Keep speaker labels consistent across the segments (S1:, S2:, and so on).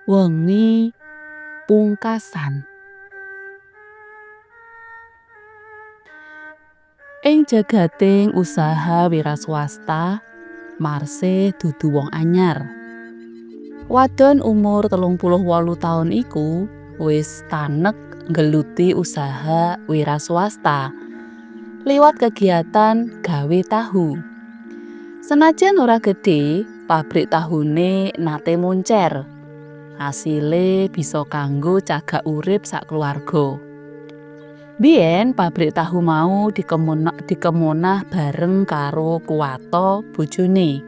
S1: Wengi pungkasan. Ing jagating usaha wiraswasta, Marsih dudu wong anyar. Wadon umur 38 taun iku wis tanek nggeluti usaha wiraswasta liwat kegiatan gawe tahu. Senajan ora gedhe, pabrik tahune nate moncer. Asile bisa kanggo cagak urip sakeluarga. Biyen pabrik tahu mau dikemonah bareng karo Kuwato bojone.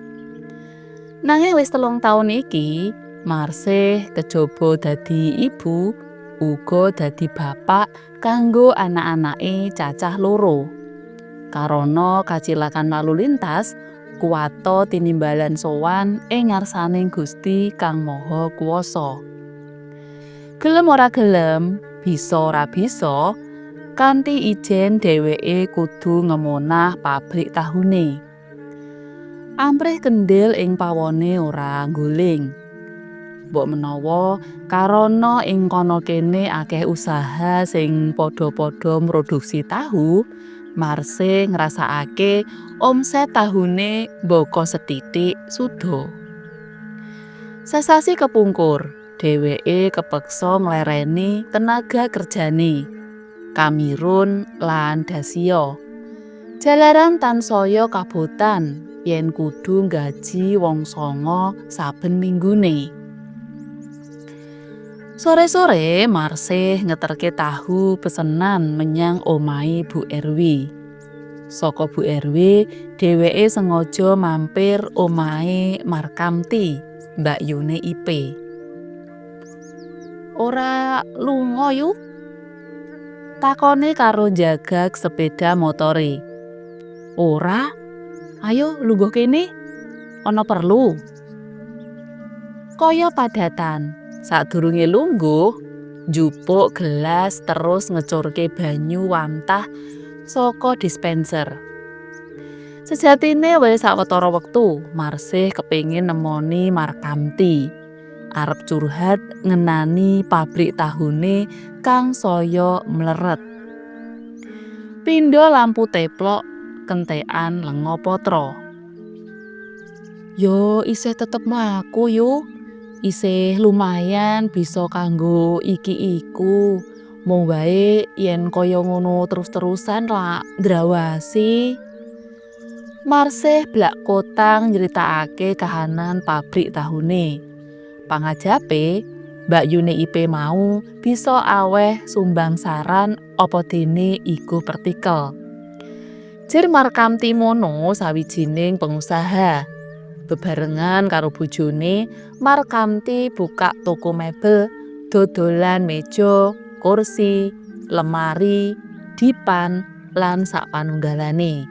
S1: Nanging wis 3 taun iki, Marsih kejaba dadi ibu, uga dadi bapak kanggo anak-anake cacah 2. Karana kacilakan lalu lintas, Kuwato tinimbalan sowan ing ngarsaning Gusti Kang Maha Kuwasa. Gelem ora gelem, bisa ora bisa, kanthi ijen dheweke kudu ngemonah pabrik tahune. Amprih kendhil ing pawone ora ngguling. Mbok menawa karana ing kono kene akeh usaha sing padha-padha mroduksi tahu, Marsih ngrasakake omset tahune mbaka sethithik suda. Sesasi kepungkur, dheweke kepeksa nglereni tenaga kerjane, Kamirun lan Dasio. Jalaran tansaya kabotan yen kudu nggaji wong 9 saben minggune. Sore-sore Marsih ngeterke tahu pesenan menyang omahe Bu Erwi. Saka Bu Erwi, dheweke sengaja mampir omahe Markamti, Mbak Yune Ipe. Ora lunga yu? Takone karo njagag sepeda motore. Ora, ayo lungguh kene. Ana perlu. Kaya padatan. Sadurunge lungguh, njupuk gelas terus ngecurke banyu wantah saka dispenser. Sejatine wis sawetara wektu Marsih kepingin nemoni Markamti. Arep curhat ngenani pabrik tahune kang saya mleret. Pindha lampu teplok kentekan lenga patra. Yo isih tetep mlaku yu. Isih lumayan bisa kanggo iki iku. Mung wae yen kaya ngono terus-terusan lak ndrawasi. Marsih blak kotang nyritakake kahanan pabrik tahune. Pangajape, Mbak Yune Ipe mau bisa aweh sumbang saran apa dene iku pertikel. Jir Markamti mono sawijining pengusaha. Bebarengan karo bojone, Markamti buka toko mebel, dodolan meja, kursi, lemari, dipan, lan sapanunggalane.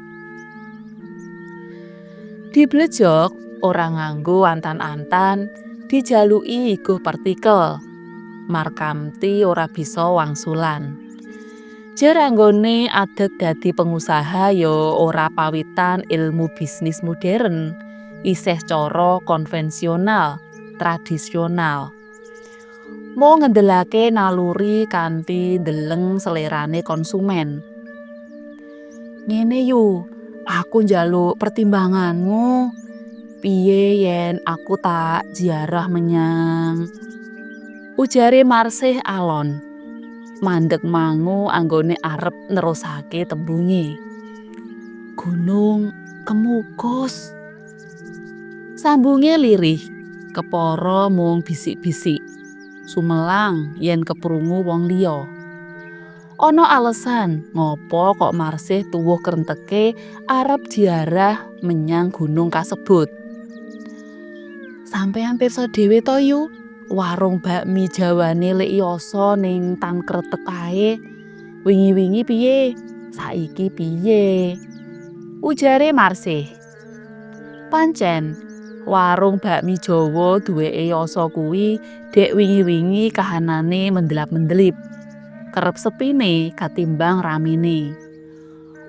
S1: Diblejok ora nganggo antan-antan, dijaluki iguh pertikel. Markamti ora bisa wangsulan. Jer anggone adeg dadi pengusaha ya ora pawitan ilmu bisnis modern, isih cara konvensional, tradisional. Mung ngendelake naluri kanthi ndeleng selerane konsumen. Ngene yu, aku njaluk pertimbanganmu. Piye yen aku tak ziarah menyang ujare Marsih alon. Mandek mangu anggone arep nerusake tembunge. Gunung Kemukus. Sambunge lirih, kepara mung bisik-bisik. Sumelang yen keprungu wong liya. Ana alesan ngopo kok Marsih tuwuh krenteke arep ziarah menyang gunung kasebut. Sampeyan pirsa dhewe to yu, warung bakmi Jawane Lek Yoso ning Tan Kretek kae. Wingi-wingi piye? Saiki piye? Ujare Marsih. Pancen warung bakmi Jawa duweke Yoso kuwi dek wingi-wingi kahanane mendelap-mendelip. Kerep sepine katimbang ramene.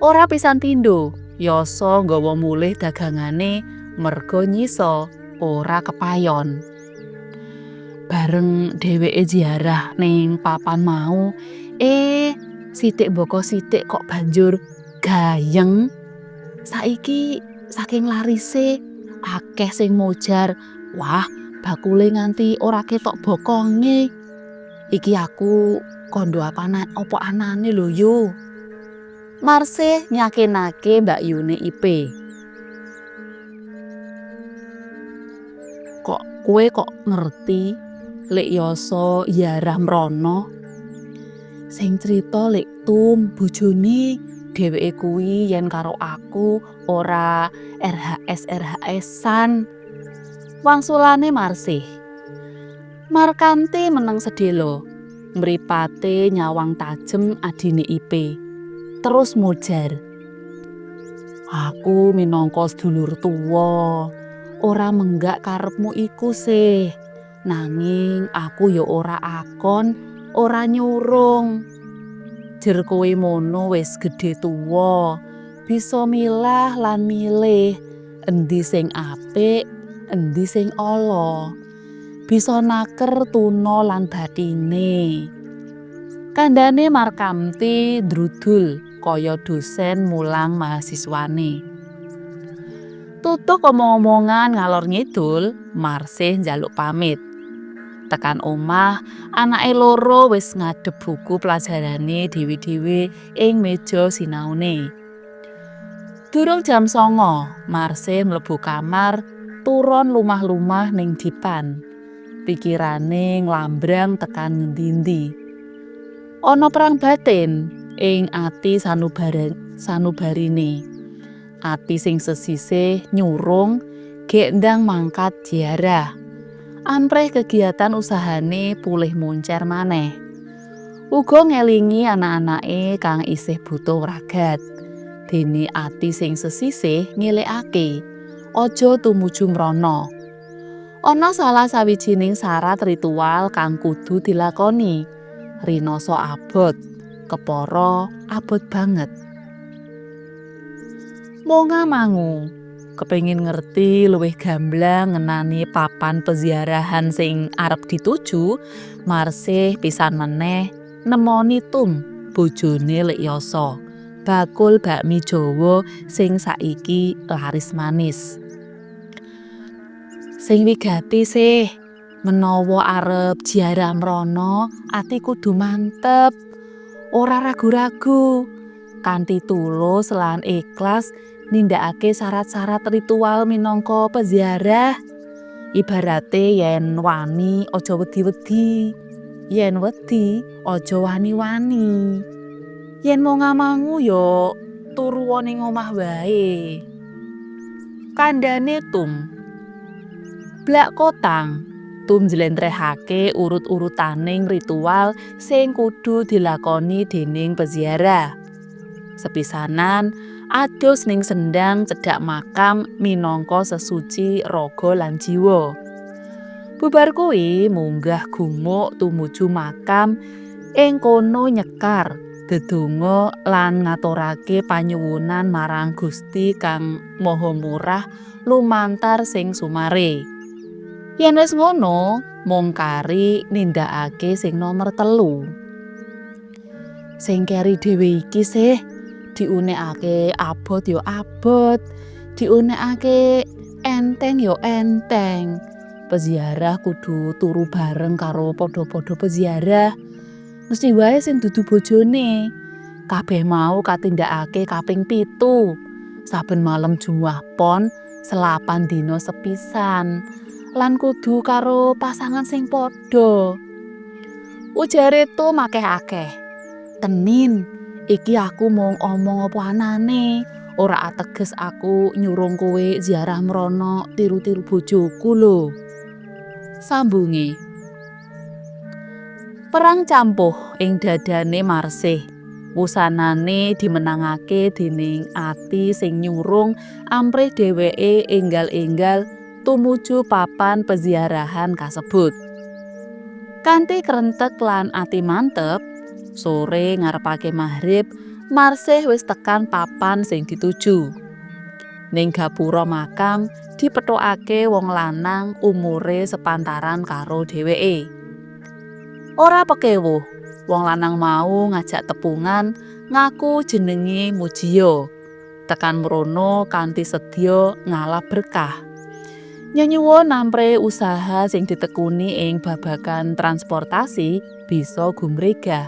S1: Ora pisan pindho, Yoso nggawa mulih dagangane merga nyisa ora kepayon. Bareng dheweke ziarah ning papan mau, sithik mbaka sithik kok banjur gayeng. Saiki saking larise akeh sing mojar, wah bakule nganti ora ketok bokonge. Iki aku kandha apa anane lho yu. Marsih nyakinake mbakyune Ipe. Kok kowe kok ngerti Lek Yoso ziarah mrono? Sing crita Lek Tum bojone, dheweke kuwi yen karo aku ora RHS RHS-an. Wangsulane Marsih. Markamti meneng sedelo, mripate nyawang tajem adine Ipe. Terus mojar. Aku minangka sedulur tuwa, ora menggak karepmu iku sih. Nanging aku ya ora akon, ora nyurung. Jer kowe mono wis gedhe tuwa, bisa milah lan milih endi sing apik, endi sing ala. Bisa naker tuna lan batine. Kandhane Markamti ndrudul kaya dosen mulang mahasiswane. Tutuk omong-omongan ngalor ngidul, Marsih njaluk pamit. Tekan omah, anake loro wis ngadhep buku pelajarane dhewe-dhewe ing meja sinaune. Durung jam 09, Marsih mlebu kamar, turon lumah-lumah ning dipan. Pikirane nglambrang tekan ngendi-endi. Ana perang batin ing ati sanubarine. Ati sing sesisih nyurung gek ndang mangkat ziarah. Amprih kegiatan usahane pulih moncer maneh. Uga ngelingi anak-anake kang isih butuh wragat. Dene ati sing sesisih ngelekake, aja tumuju mrana. Ana salah sawijining syarat ritual kang kudu dilakoni. Rinasa abot, kepara abot banget. Monga mangu, kepengin ngerti luwih gamblang ngenani papan peziarahan sing arep dituju, Marsih pisan meneh nemoni Tum, bojone Lek Yoso, bakul bakmi Jawa sing saiki laris manis. Sing wigati sih, menawa arep ziarah mrana, ati kudu mantep, ora ragu-ragu, kanthi tulus lan ikhlas nindakake syarat-syarat ritual minangka peziarah. Ibarate yen wani aja wedi-wedi, yen wedi aja wani-wani. Yen monga-mangu ya turu ning omah wae. Kandhane Tum. Blak kotang, Tum njlentrehake urut-urutaning ritual sing kudu dilakoni dening peziarah. Sepisanan, adus ning sendang cedhak makam minangka sesuci raga lan jiwa. Bubar kuwi munggah gumuk tumuju makam ing kono nyekar, dedonga lan ngaturake panyuwunan marang Gusti Kang Maha Murah lumantar sing sumare. Yen wis ngono, mung kari nindakake sing nomer 3. Sing keri dhewe iki sih diunekake abot ya abot, diunekake enteng ya enteng. Peziarah kudu turu bareng karo padha-padha peziarah. Mesti wae sing dudu bojone. Kabeh mau katindakake kaping 7. Saben malem Jumat Pon selapan dina sepisan. Lan kudu karo pasangan sing padha. Ujare Tum akeh-akeh. Tenin, iki aku mung omong apa anane, ora ateges aku nyurung kowe ziarah mrana tiru-tiru bojoku lho. Sambunge. Perang campuh ing dadane Marsih. Wusanane dimenangake dening ati sing nyurung amprih dheweke enggal-enggal tumuju papan peziarahan kasebut. Kanthi krentek lan ati mantep, sore ngarepake maghrib, Marsih wis tekan papan sing dituju. Ning gapura makam dipethukake wong lanang umure sepantaran karo dheweke. Ora pekewuh, wong lanang mau ngajak tepungan ngaku jenenge Mujiyo. Tekan mrono kanthi sedya ngalap berkah. Nyenyuwun ampre usaha sing ditekuni ing babagan transportasi bisa gumregah,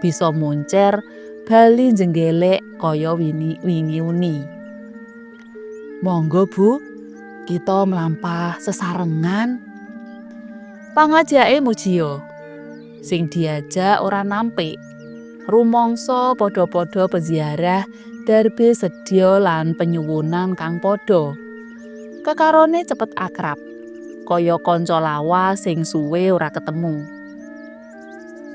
S1: bisa moncer, bali njenggelek kaya wingi uni. Monggo Bu, kita mlampah sesarengan. Pangajake Mujiyo. Sing diajak ora nampik. Rumangsa padha-padha peziarah darbe sedya lan penyuwunan kang padha. Kekarone cepet akrab, kaya kanca lawas sing suwe ora ketemu.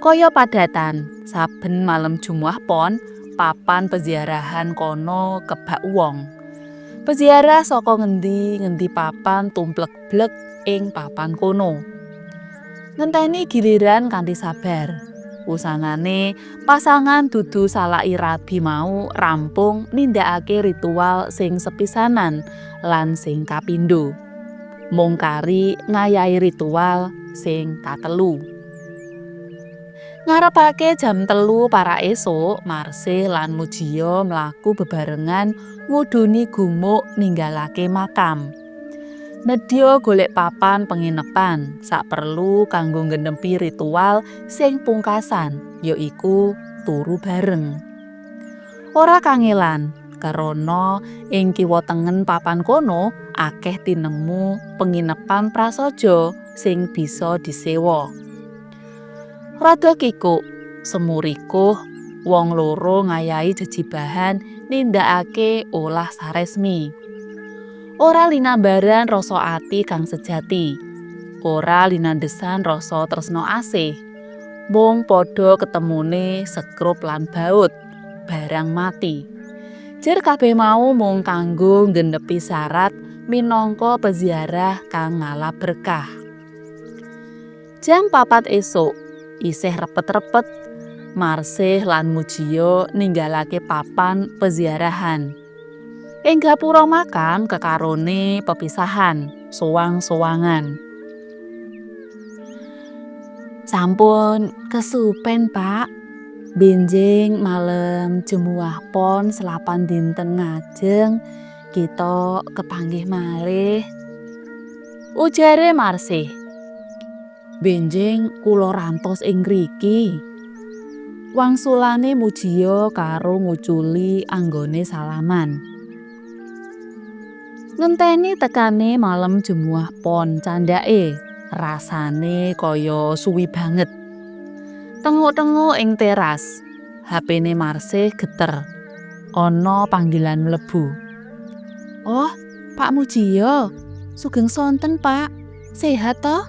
S1: Kaya padatan, saben malem Jumuah Pon, papan peziarahan kono kebak wong. Peziarah saka ngendi-ngendi papan tumplek-blek ing papan kono. Ngenteni giliran kanthi sabar. Wusanane pasangan dudu salaki rabi mau rampung nindakake ritual sing sepisanan lan sing kapindho. Mung kari ngayahi ritual sing katelu. Ngarepake jam 3 parak esuk, Marsih lan Mujiyo mlaku bebarengan nguduni gumuk ninggalake makam. Nedya golek papan penginepan saperlu kanggo nggenepi ritual sing pungkasan, yaiku turu bareng. Ora kangelan, karana ing kiwa tengen papan kono akeh tinemu penginepan prasaja sing bisa disewa. Rada kikuk, semurikuh, wong loro ngayahi jejibahan nindakake olah saresmi. Ora linambaran rasa ati kang sejati. Ora linandesan rasa tresna asih. Mung padha ketemune sekrup lan baut, barang mati. Jer kabeh mau mung kanggo nggenepi syarat minangka peziarah kang ngalap berkah. Jam 4 esuk, isih repet-repet, Marsih lan Mujiyo ninggalake papan peziarahan. Ing gapura makam kekarone pepisahan, sowang-sowangan. Sampun kesupen, Pak. Benjing malem Jemuah Pon selapan dinten ngajeng kita kepanggih malih. Ujare Marsih. Benjing kula rantos ing ngriki. Wangsulane Mujiyo karo nguculi anggone salaman. Ngenteni tekane malem Jemuah Pon candhake, rasane kaya suwi banget. Tenguk-tenguk ing teras, HP-ne Marsih geter. Ana panggilan mlebu. Oh, Pak Mujiyo, sugeng sonten, Pak. Sehat toh?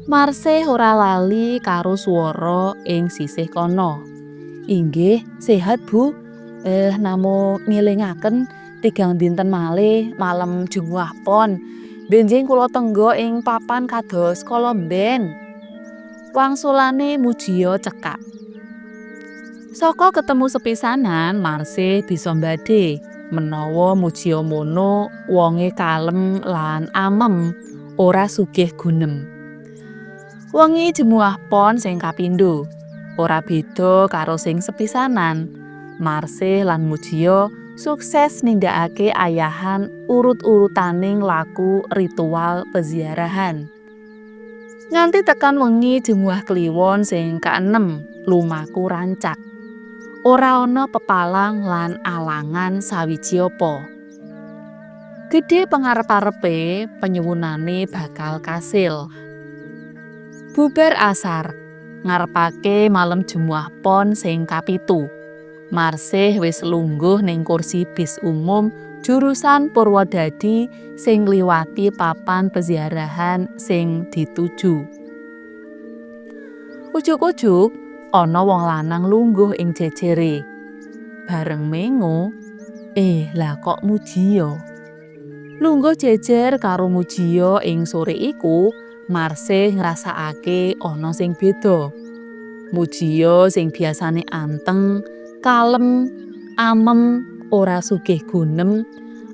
S1: Marsih ora lali karo swara ing sisih kono. Inggih, sehat, Bu. Namung ngelingaken 3 dinten malih malem Jemuah Pon. Benjing kula tengga ing papan kados kala mben. Wangsulane Mujiyo cekak. Saka ketemu sepisanan, Marsih bisa mbadhe menawa Mujiyo mono wonge kalem lan amem, ora sugih gunem. Wengi Jemuah Pon sing kapindho, ora beda karo sing sepisanan. Marsih lan Mujiyo sukses nindakake ayahan urut-urutaning laku ritual peziarahan. Nganti tekan wengi Jemuah Kliwon sing kaenem, lumaku rancak. Ora ana pepalang lan alangan sawiji apa. Gedhe pangarep-arepe penyuwunane bakal kasil. Bubar asar, ngarepake malem Jemuah Pon sing kapitu. Marsih wis lungguh ning kursi bis umum jurusan Purwodadi sing ngliwati papan peziarahan sing dituju. Ujug-ujug ana wong lanang lungguh ing jejere. Bareng mengo, lah kok Mujiyo. Lungguh jejer karo Mujiyo ing sore iku, Marsih ngrasakake ana sing beda. Mujiyo sing biasane anteng, kalem, amem, ora sugih gunem,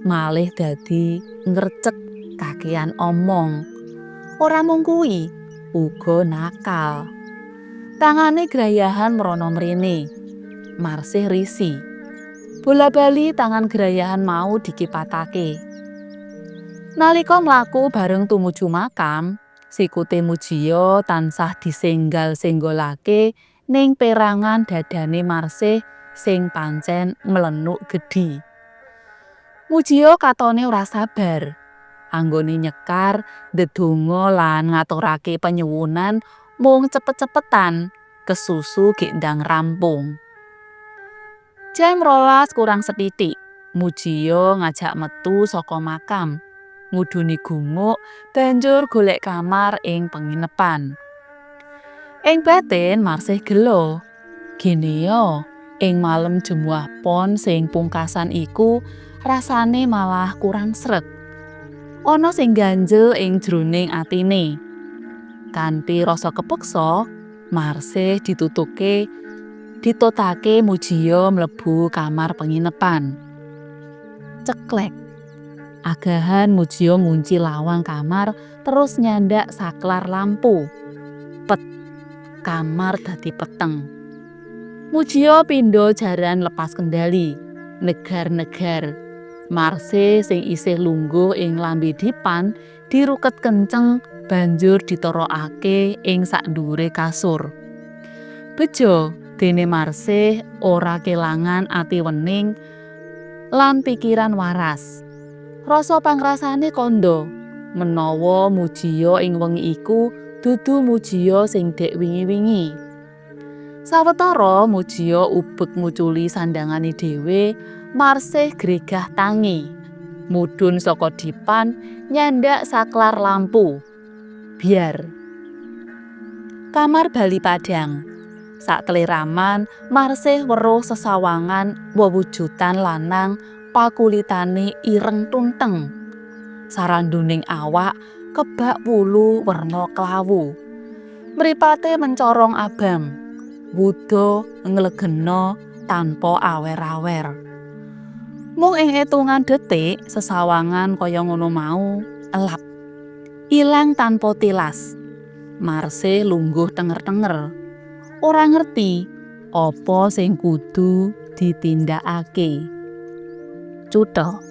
S1: malih dadi ngrecek kakean omong. Ora mung kuwi, uga nakal. Tangane grayahan mrono mrene. Marsih risi. Bola-bali tangan grayahan mau dikipatake. Nalika mlaku bareng tumuju makam, sikute Mujiyo tansah disenggal-senggolake ning perangan dadane Marsih sing pancen mlenuk gedhi. Mujiyo katone ora sabar. Anggone nyekar, ndedonga lan ngaturake penyuwunan mung cepet-cepetan, kesusu gek ndang rampung. Jam 11 kurang sethithik, Mujiyo ngajak metu saka makam, nguduni gumuk banjur golek kamar ing penginepan. Ing batin Marsih gelo. Geneya, ing malem Jemuah Pon sing pungkasan iku rasane malah kurang sreg. Ana sing ganjel ing jroning atine. Kanthi rasa kepeksa, Marsih ditutake Mujiyo mlebu kamar penginepan. Ceklek. Agahan Mujiyo ngunci lawang kamar terus nyandak saklar lampu. Pet. Kamar dadi peteng. Mujiyo pindha jaran lepas kendali, negar-negar. Marsih sing isih lungguh ing lambe dipan diruket kenceng banjur ditorokake ing sakndhuwure kasur. Bejo dene Marsih ora kelangan ati wening lan pikiran waras. Rasa pangrasane kandha menawa Mujiyo ing wengi iku dudu Mujiyo sing dek wingi-wingi. Sawetara Mujiyo ubek nguculi sandangane dhewe, Marsih gregah tangi. Mudhun saka dipan nyandak saklar lampu. Biar. Kamar bali padhang. Sakleraman Marsih weruh sesawangan wewujudan lanang pakulitane ireng tunteng. Saranduning awak kebak wulu werna klawu. Mripate mencorong abang. Wuda nglegena tanpa awer-awer. Mung ing etungan detik sesawangan kaya ngono mau elap. Ilang tanpa tilas. Marsih lungguh tenger-tenger. Ora ngerti apa sing kudu ditindakake. Cutha.